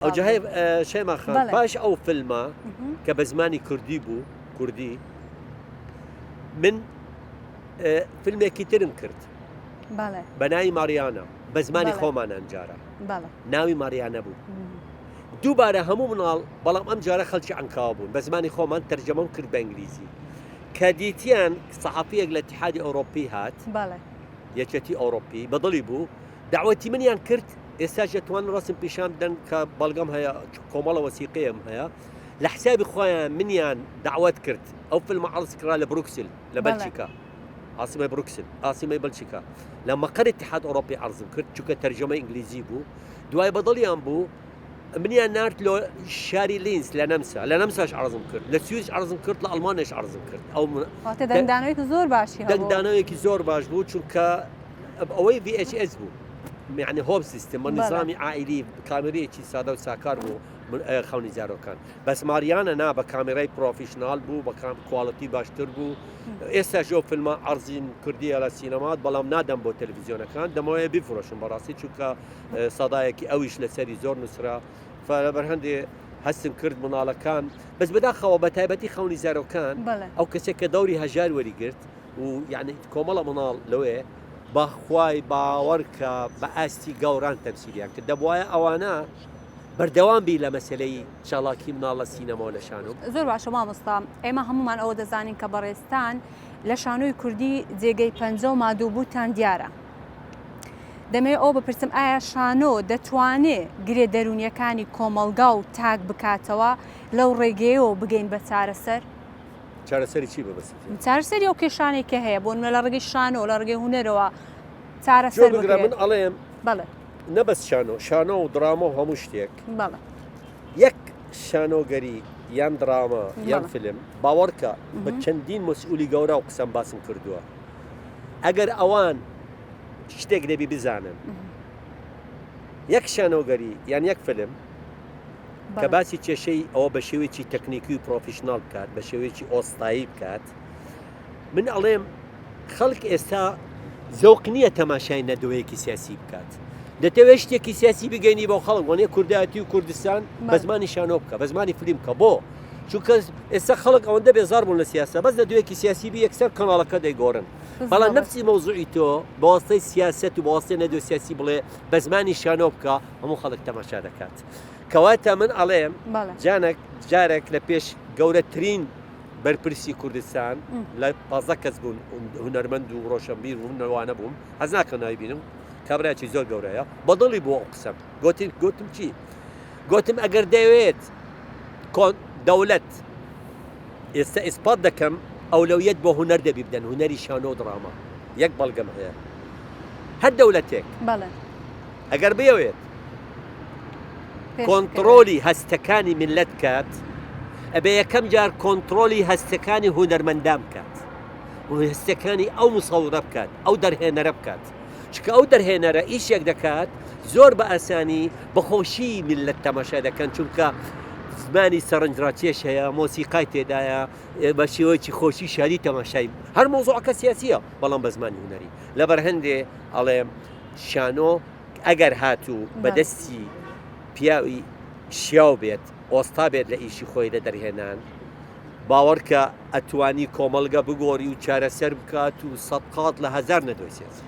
ئەوجا هەیە شەیما خان پاش ئەو فیلمە کە بە زمانی کوردی بوو کوردی من فیلمێکی ترم کرد بە ناوی ماریانە بە زمانی خۆمان ئەمجارە ناوی ماریانە بوو دووبارە هەموو مناڵ بەڵام ئەم جارە خەڵکی ئەنکاوە بوون بە زمانی خۆمان تەرجەمەم کرد بە ئینگلیزی کە دیتیان سەحافیەک لە اتحادی ئەوروپی هات یەکێتی ئەوروپی بەدڵی بوو دەعوەتی منیان کرد ئێستاش دەتوانن ڕەسم پیشان بدەن کە بەڵگەم هەیە کۆمەڵە وەسیقەیەم هەیە لە حسابی خۆیان منیان داوت کرد ئەو فیلمە عەرز کرا لە بروکسل لە بەلجیکا عاصمەی بروکسل عاصمەی بەلجیکا لە مەقەر اتحاد ئەوروپی عەرزم کرد چونکە تەرجەمە ئینگلیزی بوو دوای بەدڵیان بوو منیان نارد لۆ شاری لینز لە نەمسا لە نەمساش عەرزم کرد لە سوئیس عەرزم کرد لە ئەڵمانیش عەرزم کرد ئەو دەنگدانەوەیەکی زۆر باشی دەنگدانەوەیەکی زۆر باش بوو چونکە ئەوەی VHS بوو یعنی home system بە نیزامی عائلی کامێرەیەکی سادە و ساکار بوو خەونی زارۆکان بەس ماریانە نا بە کامێرای professional بوو بە کام quality باشتر بوو ئێستا ژۆ فیلمە عەرزیم کردیە لە سینەمات بەڵام نادەم بۆ تەلەڤیزیۆنەکان دەمەوەی بیفرۆشم بەڕاستی چونکە سەدایەکی ئەویش لەسەری زۆر نووسرا فلەبەر هەندێ هەستم کرد مناڵەکان بەس بەداخەوە بە تایبەتی خەونی زارۆکان ئەو کەسێک کە دەوری هەژار وەریگرت و یعنی کۆمەڵە مناڵ لەوێ بەخوای باوەڕ کە بە ئاستی گەوران تەمسیلیان کرد دەبواە ئەوانە بەردەوام بی لە مەسلەی چاڵاکی مناڵ لە سینەما و لە شانۆ. زۆر باشە مامۆستا ئێمە هەموومان ئەوە دەزانین کە بەڕێزتان لە شانۆی کوردی جێگەی پەنجە و مادووبووتان دیارە. دەمەوێت ئەوە بپرسم ئایا شانۆ دەتوانێ گرێ دەروونیەکانی کۆمەڵگا و تاک بکاتەوە لەو ڕێگەیەوە بگەین بە چارەسەر؟ چارەسەری چی مەبەستت؟ چارەسەری ئەو کێشانەی کە هەیە بۆ نمونە لە ڕێگەی شانۆ لە ڕێگەی هونەرەوە چارەسەر بکرێت. من ئەڵێم بەڵێ نە بەس شانۆ شانۆ و دراما و هەموو شتێک بەڵێ یەک شانۆگەری یان دراما یان فیلم باوەڕکە بە چەندین مەسئولی گەورە و قسەم باسم کردووە ئەگەر ئەوان شتێک دەبی بزانن یەک شانۆگەری یان یەک فیلم کە باسی کێشەی ئەوە بە شێوەیەکی تەکنیکی و professional بکات بە شێوەیەکی ئۆستایی بکات من ئەڵێم خەڵک ئێستا زەوق نییە تەماشای نەدەوەیەکی سیاسی بکات دەتەوێت شتێکی سیاسی بگەینی بۆ خەڵک وانێ کوردایەتی و کوردستان بە زمانی شانۆ بکە بە زمانی فلیم بکە بۆ چونکە ئێستا خەڵک ئەوەندە بێزار بوون لە سیاسە بەس لە دوێکی سیاسی بی یەکسەر کەناڵەکە دەیگۆڕن بەڵام نفسی مەوزوعی تۆ بەواسطەی سیاست و بەواسطەی نەدۆ سیاسی بڵێ بە زمانی شانۆ بکە هەموو خەڵک تەماشا دەکات کەواتە من ئەڵێم جانێک جارێک لە پێش گەورەترین بەرپرسی کوردستان لە پازە کەس بوون هونەرمەند و ڕۆشنبیر و نەوانە بووم حەز ناکەم ناوی بینم کابراکی زۆر گەورەیە بەدڵی بۆ ئەو قسەم گوتم گوتم چی گوتم ئەگەر دەیەوێت دەولەت ئێستا ئیسپات دەکەم ئەولەویەت بۆ هونەر دەبی بدەن هونەری شانۆ و دراما یەک بەڵگەم هەیە هەر دەولەتێک ئەگەر بێوێت کۆنتڕۆلی هەستەکانی میللەت بکات ئەبێ یەکەم جار کۆنتڕۆلی هەستەکانی هونەرمەندان بکات و هەستەکانی ئەو مسەورە بکات ئەو دەرهێنەرە بکات چکە ئەو دەرهێنەرە ئیشێک دەکات زۆر بە ئاسانی بەخۆشی میللەت تەماشا دەکەن چونکە زمانی سەرنجڕاکێش هەیە مۆسیقای تێدایە بە شێوەیەکی خۆشی شادی تەماشای هەر مۆزوعەکە سیاسیە بەڵام بە زمانی هونەری لەبەر هەندێ ئەڵێم شانۆ ئەگەر هاتوو بەدەستی پیاوی شیاو بێت ئۆستا بێت لە ئیشی خۆی لە دەرهێنان باوەڕکە ئەتوانی کۆمەڵگە بگۆری و چارەسەر بکات و سەدقات لە هەزار نەدۆی سیاسی.